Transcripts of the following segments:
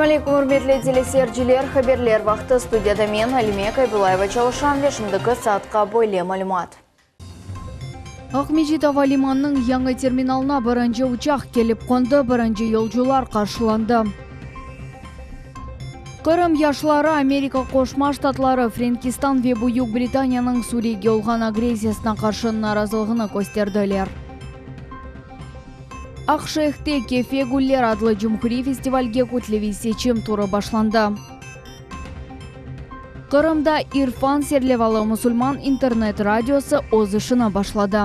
Selâm aleyküm, ürmetli teleseyirciler! Haberler vaqtı. Studiyada men, Alime Kaybulayeva çalışam ve şimdiki saatqa böyle malümat. Aqmescit ava limanınıñ yañı terminalına birinci uçaq kelip qondı, birinci yolcular qarşılandı. Qırım yaşları Amerika Qoşma Ştatları, Frenkistan ve Büyük Britaniyanıñ Suriyege olğan agressiyasına qarşı narazılığını kösterdiler. Aqşeyhte Kefe güller adlı cumhuriy festivalge kütleviy seçim turı başlandı. Qırımda İrfan serlevalı musulman internet radiosı öz işini başladı.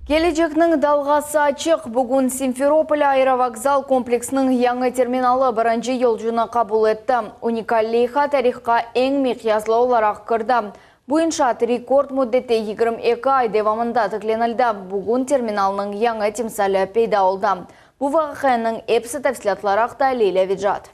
Kelecekniñ dalğası açıq, bugün Simferopol aerovokzal kompleksiniñ yañı terminalı birinci yolcunı qabul etti. Unikal leyha tarihqa eñ miqyaslı olaraq kirdi. Bu inşaat rekord müddette 22 ay devamında tiklenildi. Bugün terminalnıñ yañı timsali peyda oldı. Bu vaqianıñ episi tafsilâtları aqta Leylâ Vecat.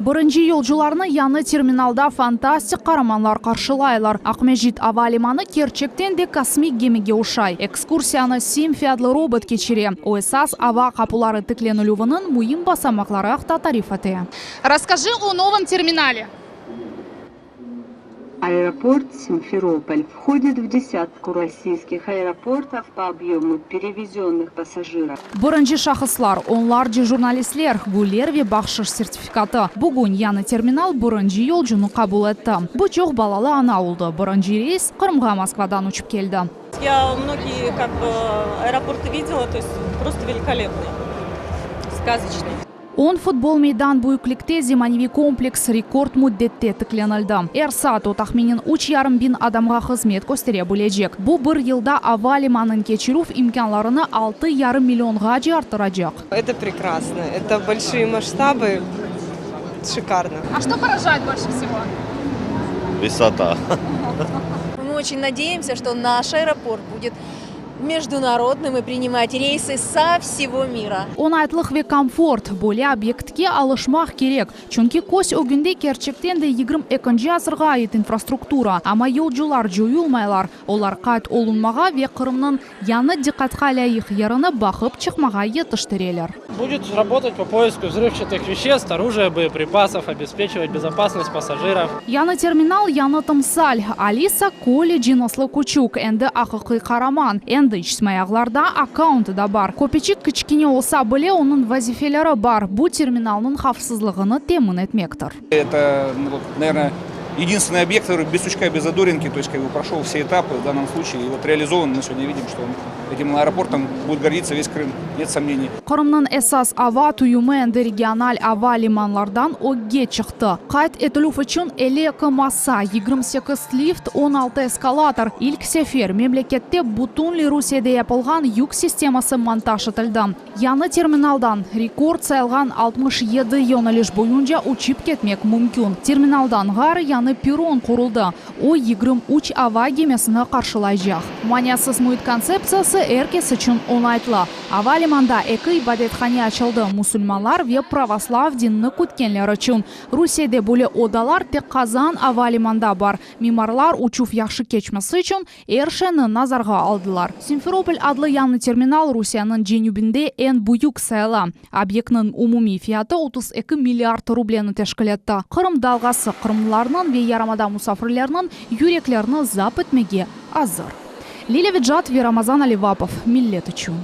Birinci yolcularnı yañı terminalda fantastik qaramanlar qarşılaylar. Aqmescit ava limanı kerçekten de kosmik gemige oşay. Ekskursiyanı Simfi adlı robot keçire. O, esas ava qapuları tiklenilüviniñ müim basamaqları aqta tarif ete. Rasskajı o novom terminale. Аэропорт Симферополь входит в десятку российских аэропортов по объему перевезенных пассажиров. Birinci şahıslar, onlarca jurnalistler, güller ve bahşış sertifikatı. Bugün yañı terminal birinci yolcunı qabul etti. Bu çoq balalı ana oldı. Birinci reys Qırımğa Moskvadan uçıp keldi. Я многие как бы аэропорты видела, то есть просто великолепный, сказочный. On futbol meydan büyüklikte zemaneviy kompleks rekord müddette tiklenildi. Er saat o tahminen üç yarım biñ adamğa hızmet köstere bilecek. Bu bir yılda ava limanınıñ keçirüv imkânlarını altı yarım millionğace arttıracaq. Это прекрасно, это большие масштабы, шикарно. А что поражает больше всего? Высота. Мы очень надеемся, что наш аэропорт будет международным и принимать рейсы со всего мира. Oñaytlıq ve komfort, böyle obyektke alışmaq kerek, çünki köz ögünde kerçekten de 22-nci asırğa ait infrastruktura, amma yolcular coyulmaylar, olar qayd olunmağa ve Qırımnıñ yañı diqqatqa lâyıq yerini baqıp çıqmağa yetiştireler. Будет работать по поиску взрывчатых веществ, оружия, боеприпасов, обеспечивать безопасность пассажиров. Yañı terminal, yañı timsal. Alisa Kolli cınıslı küçük, endi aqiqiy qaraman. Endi içtimaiy ağlarda akkauntı da bar. Köpeçik kiçkene olsa bile, onıñ vazifeleri bar, bu terminalnıñ havfsızlığını temin etmektir. Это, ну, вот, наверное, единственный объект, который без сучка, без задоринки, то есть как бы прошел все этапы в данном случае. И вот реализован, мы сегодня видим, что он этим аэропортом будет гордиться весь Крым, нет сомнений. Qırımnıñ esas ava tüyümi endi regional ava limanlardan ögge çıqtı. Qayd etilüv içün 52 masa, 28 lift, 16 eskalator, ilk sefer memlekette bütünley Rusiyede yapılğan yük sisteması montaj etildi. Yañı terminaldan rekord sayılğan 67 yöneliş boyunca uçıp ketmek mümkün. Terminaldan ğayrı yañı perron quruldı, o 23 ava gemisini qarşılaycaq. Maniasız müit kontseptsiyası er kes içün oñaytlı. Ava limanda eki ibadethane açıldı, musulmanlar ve pravoslav dinini kütkenler içün. Rusiyede böyle odalar tek Qazan ava limanda bar. Mimarlar uçuv yahşı keçmesi içün er şeyni nazarğa aldılar. Simferopol adlı yañı terminal Rusiyeniñ cenübinde eñ büyük sayıla. Obyektniñ umumiy fiyatı 32 milliard rubleni teşkil etti. Qırım dalğası qırımlılarnıñ ve yarımada musafirleriniñ yüreklerini zapt etmege azır. Lilâ Vecat ve Ramazan Alivapov, Millet içün.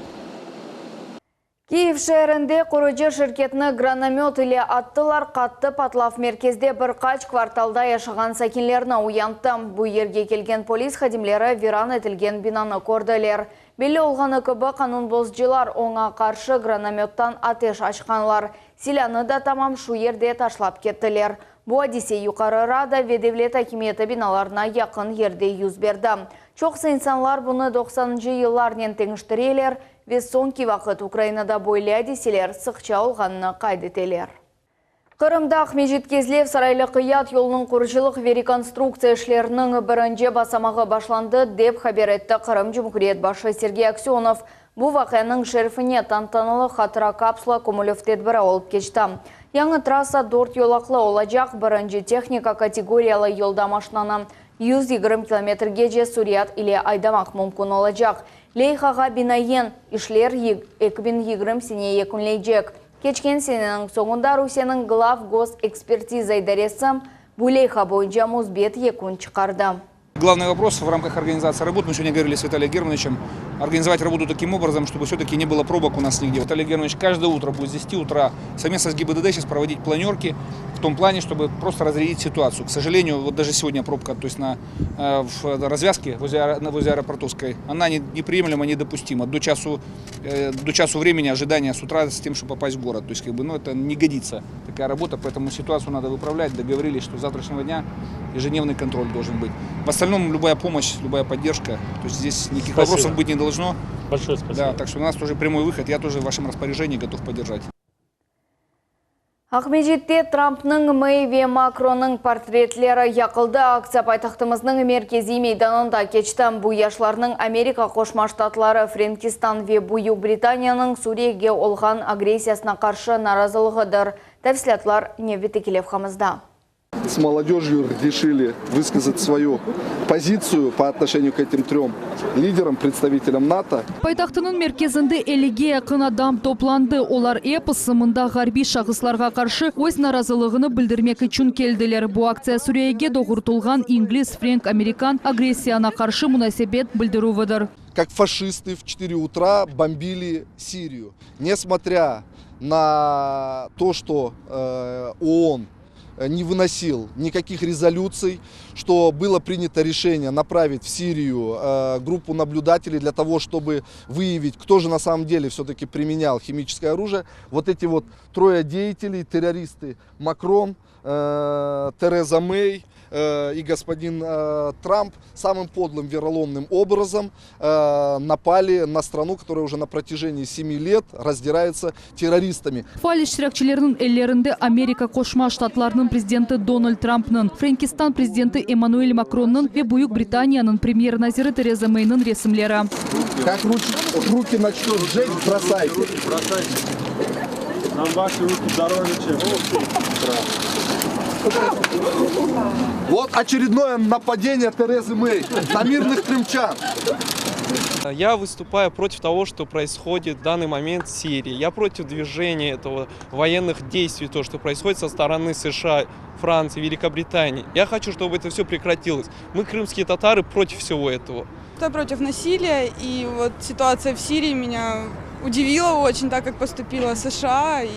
Kiyev şeerinde qurucı şirketini granomöt ile attılar, qattı patlav merkezde bir qaç kvartalda yaşağan sakinlerni uyanttı. Bu yerge kelgen polis hadimleri viran etilgen binanı kördiler. Belli olğanı kibi, qanunbozıcılar oña qarşı granomöttan ateş açqanlar. Silânı da tamam şu yerde taşlap kettiler. Bu adise Yuqarı Rada ve devlet akimiyeti binalarına yaqın yerde yüz berdi. Çoqusı insanlar bunı doqsanıncı yıllarnen teñiştireler ve soñki vaqıt Ukrainada böyle adiseler sıqça olğanını qayd eteler. Qırımda Aqmescit-Kezlev Saraylı-Qıyat yolunıñ qurucılıq ve rekonstruktsiya işleriniñ birinci basamağı başlandı, dep haber etti Qırım Cumhuriyet başı Sergey Aksönov. Bu vaqianıñ şerefine tantanalı hatıra kapsula kömülüv tedbiri olıp keçti. Yañı trassa dört yolaqlı olacaq, birinci tehnika kategoriyalı yolda maşinanı. 120 kilometrgece sürat ile aydamaq mümkün olacaq. Leyhağa binaen, işler 2020 sene yekünleycek. Keçken seneniñ soñunda Rusiyeniñ Glavgosekspertiza idaresi bu leyha boyunca müsbet yekün çıqardı. Главный вопрос в рамках организации работ, мы сегодня говорили с Виталием Германовичем, организовать работу таким образом, чтобы все-таки не было пробок у нас нигде. Виталий Германович каждое утро будет с 10 утра совместно с ГИБДД сейчас проводить планерки в том плане, чтобы просто разрядить ситуацию. К сожалению, вот даже сегодня пробка, то есть на, э, в развязке возле, возле Аэропортовской, она неприемлема, недопустима. До часу, э, до часу времени ожидания с утра с тем, чтобы попасть в город. То есть, как бы, ну, это не годится такая работа, поэтому ситуацию надо выправлять. Договорились, что с завтрашнего дня ежедневный контроль должен быть. В остальном любая помощь, любая поддержка, то есть здесь никаких Спасибо. вопросов быть не должно. Большое спасибо. Да, так что у нас тоже прямой выход, я тоже в вашем распоряжении готов поддержать. Aqmescitte Trampnıñ, Mey ve Makronnıñ portretleri yaqıldı. Aktsiya paytahtımıznıñ merkeziy meydanında keçti. Bu yaşlarnıñ Amerika Qoşma Ştatları, Frenkistan ve Büyük Britaniyanıñ Suriyege olğan agressiyasına qarşı narazılığıdır. Tafsilâtlar nevbetteki levhamızda. С молодежью решили высказать свою позицию по отношению к этим трем лидерам, представителям НАТО. Paytahtınıñ merkezinde 50-ge yaqın adam toplandı. Olar episi mında ğarbiy şahıslarğa qarşı öz narazılığını bildirmek içün keldiler. Bu aktsiya Suriyege doğrultılğan ingliz, frenk, amerikan agressiyasına qarşı munasebet bildirüvidir. Как фашисты в 4 утра бомбили Сирию. Несмотря на то, что э, ООН не выносил никаких резолюций, что было принято решение направить в Сирию э, группу наблюдателей для того, чтобы выявить, кто же на самом деле все-таки применял химическое оружие. Вот эти вот трое деятелей, террористы Макрон, э, Тереза Мэй э, и господин э, Трамп самым подлым вероломным образом э, напали на страну, которая уже на протяжении 7 лет раздирается террористами. Faal iştirakçileriniñ ellerinde Amerika Qoşma Ştatlarınıñ prezidenti Donald Trampnıñ, Frenkistan prezidenti Emmanuel Makronnıñ ve Büyük Britaniyanıñ premyer-naziri Tereza Meyniñ resimleri. Как руки, руки начнет жечь, бросайте. Бросайте. Нам ваши руки дороже, чем Вот очередное нападение Терезы Мэй на мирных крымчан. Я выступаю против того, что происходит в данный момент в Сирии. Я против движения этого военных действий, то, что происходит со стороны США, Франции, Великобритании. Я хочу, чтобы это все прекратилось. Мы, крымские татары, против всего этого. Я против насилия, и вот ситуация в Сирии меня удивила очень, так как поступила США, и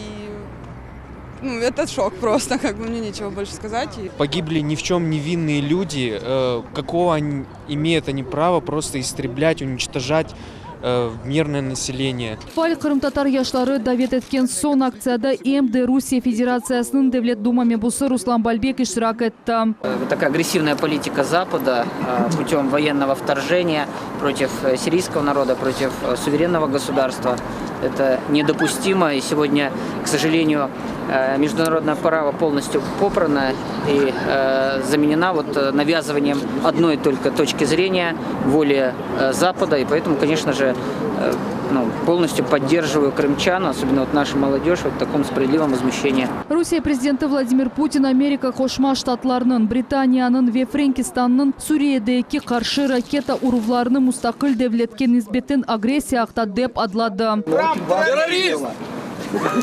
ну, это шок просто, как бы мне нечего больше сказать. И Погибли ни в чем невинные люди. Э, Какого они, имеют они право просто истреблять, уничтожать э, мирное население? Faal qırımtatar yaşları davet etken soñ aktsiyada em de Rusiye Federatsiyasınıñ Devlet Duma mebusı Ruslan Balbek iştirak etti. Вот такая агрессивная политика Запада э, путем военного вторжения против э, сирийского народа, против э, суверенного государства, это недопустимо. И сегодня, к сожалению, э, международное право полностью попрано и э, заменена вот э, навязыванием одной только точки зрения воли э, Запада. И поэтому, конечно же, э, ну, полностью поддерживаю крымчан, особенно вот нашу молодежь, вот в таком справедливом возмущении. Rusiye prezidenti Vladimir Putin Amerika Qoşma Ştatlarınıñ, Britaniyanıñ ve Frenkistannıñ Suriyedeki qarşı raketa uruvlarını mustaqil devletke nisbeten agressiya aktı dep adladı. Террорист!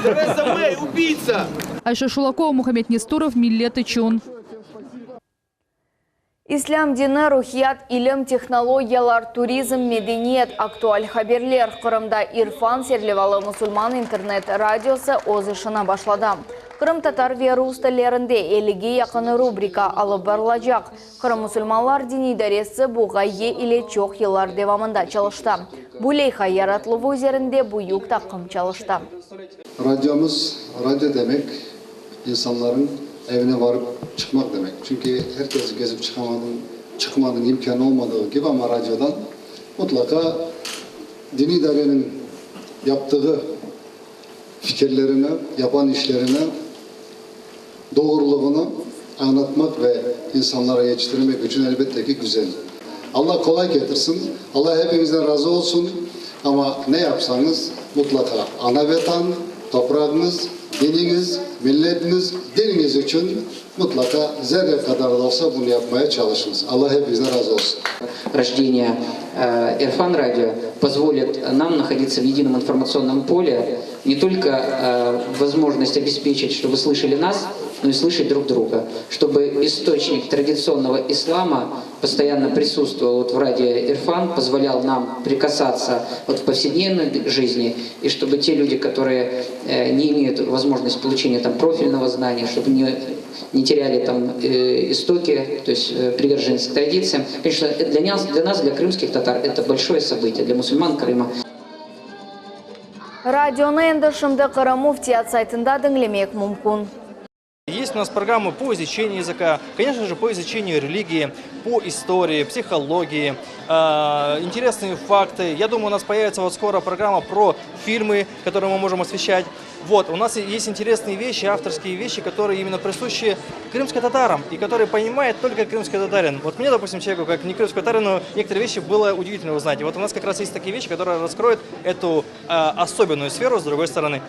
Тереза Мэй, убийца! Ayşe Şulakova, Muhammed Nesturov, Millet içün. İslâm dini, ruhiyat, ilim, tehnologiyalar, turizm, medeniyet, aktual haberler. Qırımda İrfan serlevalı musulman internet radiosı öz işini başladı. Qırımtatar ve rus tillerinde 50-ge yaqın rubrika alıp barılacaq. Qırım musulmanlar diniy idaresi bu ğaye ile çoq yıllar devamında çalıştı. Bu leyha yaratıluvı üzerinde büyük taqım çalıştı. Radyomuz, radyo demek insanların evine varıp çıqmaq demek. Çünki herkes gezip çıqamanıñ, çıqmanıñ imkânı olmadığı kibi, amma radyodan mutlaqa diniy idareniñ yaptığı fikirlerini, yapan işlerini, doğrulığını añlatmaq ve insanlara yetiştirmek içün elbette ki güzel. Allah qolay ketirsin, Allah hepimizden razı olsun, amma ne yapsañız mutlaqa ana vetan, toprağıñız, diniñiz. Milletiniz, dininiz içün mıtlaqa zerre qadar da olsa bunı yapmaya çalışıñız. Allah hepimizden razı olsun. Рождение Эрфан радио позволит нам находиться в едином информационном поле, не только возможность обеспечить, чтобы слышали нас, но и слышать друг друга, чтобы источник традиционного ислама постоянно присутствовал вот в радио Ирфан, позволял нам прикасаться вот в повседневной жизни, и чтобы те люди, которые не имеют возможность получения там профильного знания, чтобы не, не теряли там истоки, то есть приверженность к традициям. Конечно, для нас, для нас, для крымских татар, это большое событие, для мусульман Крыма. Radionı endi şimdi Qırım Müftiyat saytında diñlemek mümkün. Есть у нас программы по изучению языка, конечно же, по изучению религии, по истории, психологии, интересные факты. Я думаю, у нас появится вот скоро программа про фильмы, которые мы можем освещать. Вот, у нас есть интересные вещи, авторские вещи, которые именно присущи крымско-татарам и которые понимает только крымский татарин. Вот мне, допустим, человеку, как не крымскому татарину, некоторые вещи было удивительно узнать. И вот у нас как раз есть такие вещи, которые раскроют эту особенную сферу с другой стороны.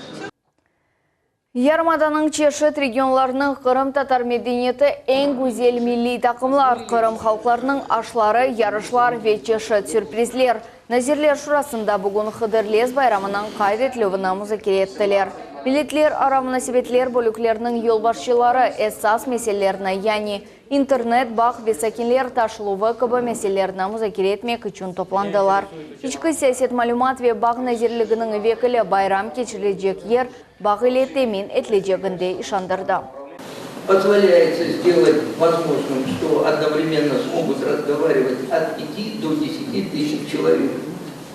Yarımadanıñ çeşit regionlarınıñ qırımtatar medeniyeti eñ güzel milliy taqımlar, Qırım halqlarınıñ aşları, yarışlar ve çeşit sürprizler. Nazirler şurasında bugün Hıdırlez bayramınıñ qayd etilüvini muzakere ettiler. Milletlerara munasebetler bölükleriniñ yolbaşçıları esas meselelerni, yani internet, bağ ve sakinler taşıluvı kibi meselelerni muzakere etmek içün toplandılar. İçki siyaset, malümat ve bağ nazirliginiñ vekili bayram keçirilecek yer bağ ile temin etileceginde işandırdı. Позволяется сделать возможным, что одновременно смогут разговаривать от 5 до 10 тысяч человек.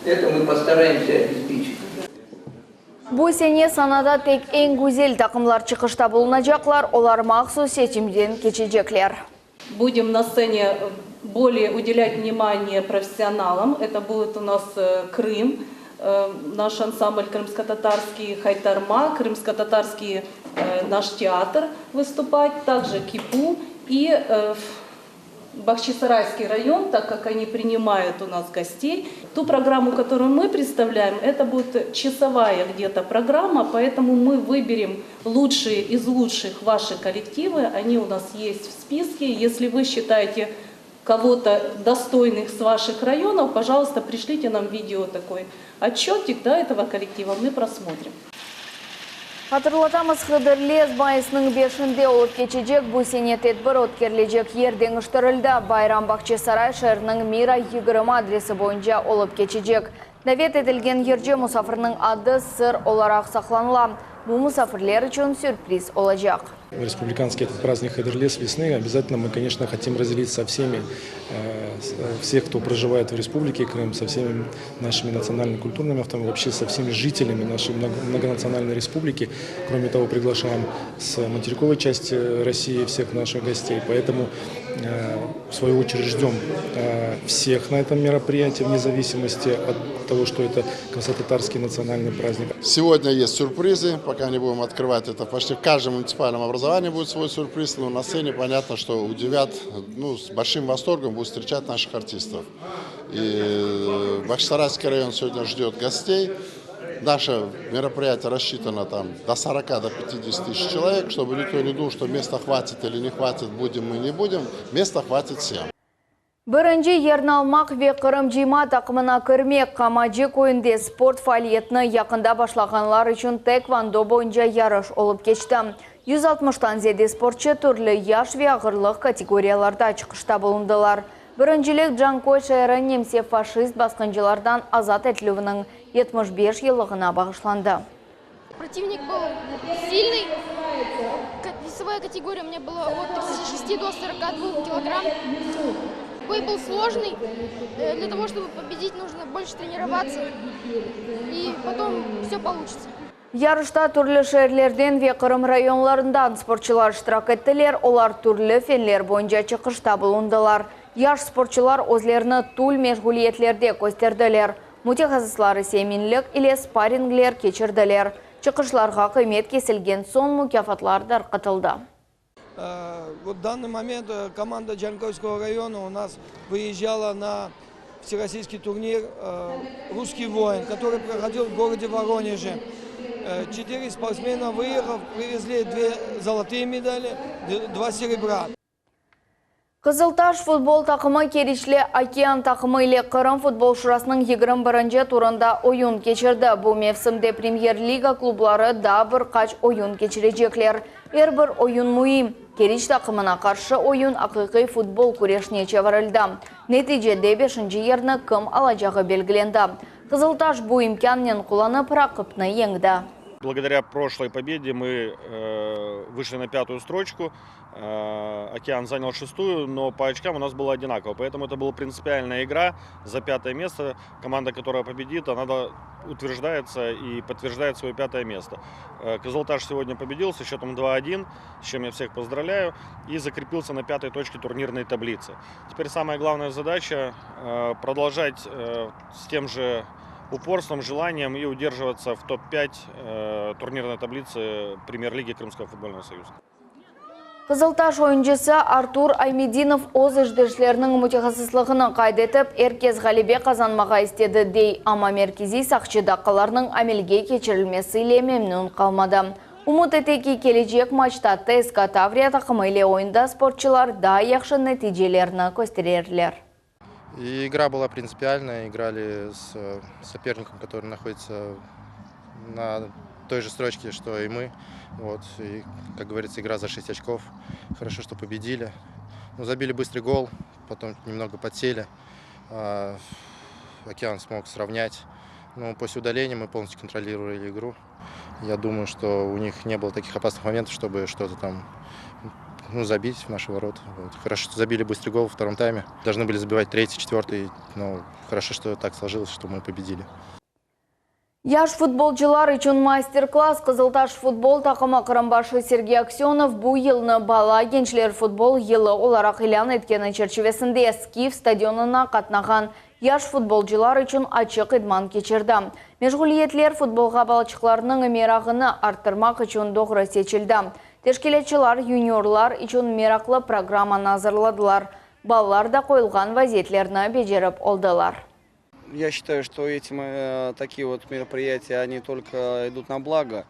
Это мы постараемся обеспечить. Bu sene sanada tek eñ güzel taqımlar çıqışta bulunacaqlar, olar mahsus seçimden keçecekler. Будем на сцене более уделять внимание профессионалам. Это будет у нас Крым, наш ансамбль крымско-татарский Хайтарма, крымско-татарский наш театр выступать, также КИПУ и Бахчисарайский район, так как они принимают у нас гостей. Ту программу, которую мы представляем, это будет часовая где-то программа, поэтому мы выберем лучшие из лучших ваши коллективы, они у нас есть в списке. Если вы считаете кого-то достойных с ваших районов, пожалуйста, пришлите нам видео такой отчетик, да, этого коллектива, мы просмотрим. Hatırlatamız, Hıdırlez mayısnıñ beşinde olıp keçecek bu sene tedbir ötkerilecek yer deñiştirildi. Bayram Bağçasaray şeeriniñ Mira 20 adresi boyunca olıp keçecek. Davet etilgen yırcı musafirniñ adı sır olaraq saqlanıla. Bu musafirler içün sürpriz olacaq. Республиканский этот праздник Хыдырлез весны обязательно мы, конечно, хотим разделить со всеми, всех, кто проживает в Республике Крым, со всеми нашими национально-культурными автономиями, вообще со всеми жителями нашей многонациональной республики. Кроме того, приглашаем с материковой части России всех наших гостей. Поэтому, в свою очередь, ждем всех на этом мероприятии, вне зависимости от того, что это крымско-татарский национальный праздник. Сегодня есть сюрпризы, пока не будем открывать это. Почти в каждом муниципальном образовании будет свой сюрприз, но на сцене понятно, что удивят, ну, с большим восторгом будут встречать наших артистов. И Бахчисарайский район сегодня ждет гостей. Наше мероприятие рассчитано там до 40 до 50 тысяч человек, чтобы никто не думал, что места хватит или не хватит, будем мы не будем. Места хватит всем. Birinci yerni almaq ve Qırım cıyma taqımına kirmek Kamaci köyünde sport faaliyetini yaqında başlağanlar içün taekvondo boyunca yarış olıp keçti. 160-tan ziyade sportçı türlü yaş ve ağırlıq kategoriyalarda çıqışta bulundılar. Birincilik Canköy şeeri nemse faşist basqıncılardan azat etilüviniñ 75 yıllığına bağışlandı. Противник был сильный. Весовая категория у меня была от 36 до 42 килограмм. Бой был сложный. Для того, чтобы победить, нужно больше тренироваться. И потом все получится. Yarışta türlü şeerlerden ve Qırım rayonlarından sportçılar iştirak ettiler. Olar türlü fenler boyunca çıqışta bulundılar. Yaş sportçılar özlerini türlü meşğuliyetlerde kösterdiler. Mütehassıslar ise eminlik ile sparingler keçirdiler. Çıqışlarğa qıymet kesilgen soñ mukâfatlar tarqatıldı. Вот в данный момент команда Джанкойского района у нас выезжала на всероссийский турнир «Русский воин», который проходил в городе Воронеже. Четыре спортсмена выехав, привезли две золотые медали, два серебра. Qızıltaş futbol taqımı Keriçli Okean taqımı ile Qırım futbol şurasınıñ 21-nci turında oyun keçirdi. Bu mevsimde Premyer-liga klubları daa bir qaç oyun keçirecekler. Er bir oyun müim. Keriç taqımına qarşı oyun aqiqiy futbol küreşine çevirildi. Neticede beşinci yerni kim alacağı belgilendi. Qızıltaş bu imkânnen qullanıp raqipni yeñdi. Благодаря прошлой победе мы вышли на пятую строчку. Океан занял шестую, но по очкам у нас было одинаково. Поэтому это была принципиальная игра за пятое место. Команда, которая победит, она утверждается и подтверждает свое пятое место. Кызылташ сегодня победил со счетом 2-1, с чем я всех поздравляю, и закрепился на пятой точке турнирной таблицы. Теперь самая главная задача продолжать с тем же упорством, желанием и удерживаться в топ-5 турнирной таблицы премьер-лиги Крымского футбольного союза. Qızıltaş oyuncısı Artur Aymedinov öz işdeşleriniñ mütehassıslığını qayd etip, er kes ğalebe qazanmağa istedi, dey, amma merkeziy saqçı daqqalarnıñ amelge keçirilmesi ile memnün qalmadı. Ümüt ete ki, kelecek matçta TSK Tavriya taqımı ile oyunda sportçılar daa yahşı neticelerni kösterirler. И игра была принципиальная, играли с соперником, который находится на той же строчке, что и мы. Вот. И, как говорится, игра за 6 очков. Хорошо, что победили. Ну, забили быстрый гол, потом немного подсели. Океан смог сравнять. Но после удаления мы полностью контролировали игру. Я думаю, что у них не было таких опасных моментов, чтобы что-то там ну, забить в наши ворота. Вот. Хорошо, что забили быстрый гол во втором тайме. Должны были забивать третий, четвертый, но хорошо, что так сложилось, что мы победили. Yaş futbolcılar içün master-klass Qızıltaş futbol taqımı Qırım başı Sergey Aksenov bu yılnı bala gençler futbol yılı olaraq ilân etkeni çerçivesinde Skif stadionına qatnağan yaş futbolcılar içün açıq idman keçirdi. Meşğuliyetler futbolğa balaçıqlarnıñ merağını arttırmaq içün doğru seçildi. Teşkilâtçılar yuniorlar içün meraqlı programmanı azırladılar. Balalar da qoyulğan vaziyetlerni becerip oldılar. Я считаю, что эти такие вот мероприятия, они только идут на благо.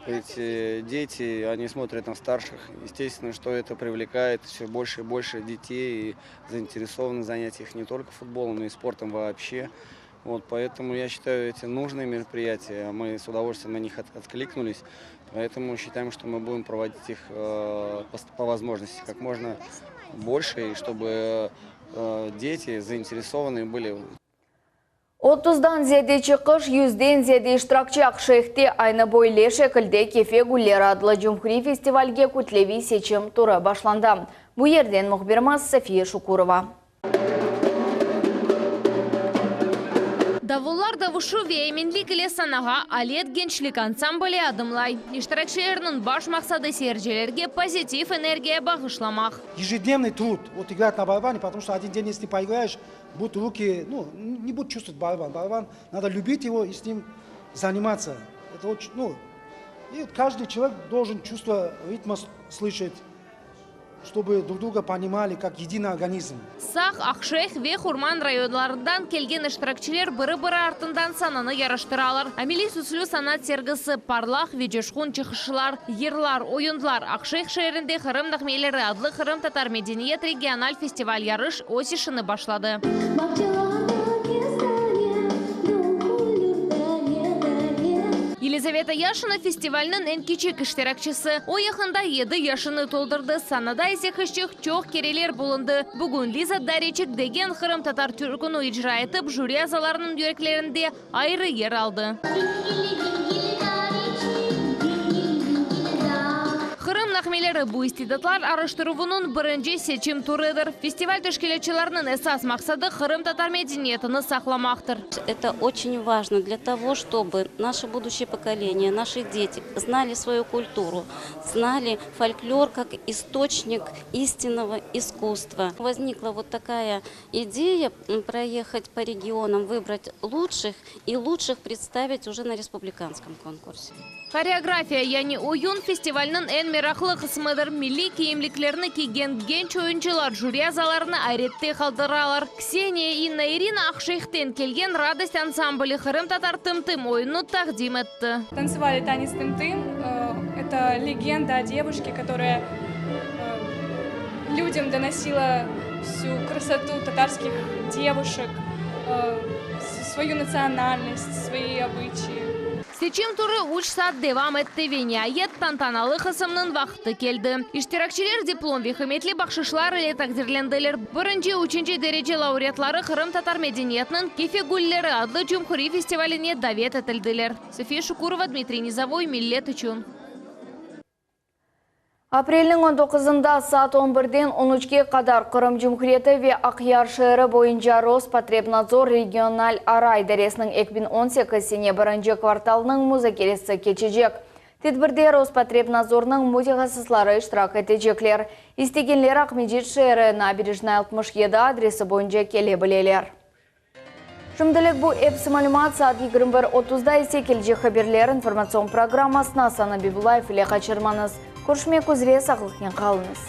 Ведь дети, они смотрят на старших. Естественно, что это привлекает все больше и больше детей и заинтересованы в занятиях не только футболом, но и спортом вообще. Вот, поэтому я считаю, эти нужные мероприятия, мы с удовольствием на них откликнулись. Поэтому считаем, что мы будем проводить их по возможности как можно больше, и чтобы дети заинтересованные были. 30-dan ziyade çıqış, 100-den ziyade iştirakçi Aqşeyhte aynı böyle şekilde Kefe gülleri adlı cumhuriy festivalge kütleviy seçim turı başlandı. Bu yerden mühbirimiz Safiye Şukurova. Davullar davuşı ve eminlik ile sanağa Alet gençlik ansambli adımlay. İştirakçilerniñ baş maqsadı seyircilerge pozitiv energiya bağışlamaq. Ежедневный труд. Вот играть на барабане, потому что один день, если не поиграешь, будут руки, ну, не будут чувствовать барабан. Барабан, надо любить его и с ним заниматься. Это очень, ну, и вот каждый человек должен чувство ритма слышать, чтобы друг друга понимали как единый организм. Saq, Aqşeyh ve Qurman rayonlarından kelgen iştirakçiler biri-biri artından sananı yaraştıralar. Ameliy süslü sanat sergisi, parlaq ve coşqun çıqışlar, yırlar, oyunlar. Aqşeyh şeerinde Qırım nağmeleri adlı qırımtatar medeniyet regional festival yarış öz işini başladı. Yelizaveta Yaşina festivalniñ eñ kiçik iştirakçisi. O, yaqında yedi yaşını toldurdı. Sanada ise qızçıq çoq kereler bulundı. Bugün Liza Dareçik degen qırımtatar türküni icra etip, jüri azalarınıñ yüreklerinde ayrı yer aldı. Qırım nağmeleri, bu istidatlar araştıruvınıñ birinci seçim turıdır. Festival teşkilâtçılarınıñ esas maqsadı qırımtatar medeniyetini saqlamaqtır. Это очень важно для того, чтобы наше будущее поколение, наши дети знали свою культуру, знали фольклор как источник истинного искусства. Возникла вот такая идея проехать по регионам, выбрать лучших и лучших представить уже на республиканском конкурсе. Horeografiya, yani oyun, festivalniñ eñ meraqlı qısmıdır. Milliy kiyimliklerni kiygen genç oyuncılar jüri azalarını ayrette qaldıralar. Kseniya, İnna, İrina Aqşeyhten kelgen Radost ansambli qırımtatar Tım-tım oyunını taqdim etti. Tantsevali tanets Tım-tım, eto legenda o devuşke, kotoraya lüdyam donosila vsü krasotu tatarskih devuşek, svoyu natsionalnost, svoi obıçayi. Seçim turı üç saat devam etti ve niayet tantanalı qısımnıñ vaqtı keldi. İştirakçiler diplom ve qıymetli bahşışlar ile taqdirlendiler. Birinci, üçünci derece laureatları Qırımtatar medeniyetiniñ Kefe gülleri adlı cumhuriy festivaline davet etildiler. Sofiya Şukurova, Dmitriy Nizovoy, Millet içün. Aprelniñ on doquzında saat on birden on üçke qadar Qırım Cumhuriyeti ve Aqyar şeeri boyunca Rospotrebnadzor regional ara idaresiniñ 2018 sene birinci kvartalınıñ muzakeresi keçecek. Tedbirde Rospotrebnadzornıñ mütehassısları iştirak etecekler. İstegenler Aqmescit şeeri, Naberejnaya 67 adresi boyunca kele bileler. Şimdilik bu episi malümat, saat 21 otuzda ise Kelecek haberler informatsion programmasını Asan Abibullayev ile qaçırmañız. Körüşmek üzre, sağlıqnen qalıñız.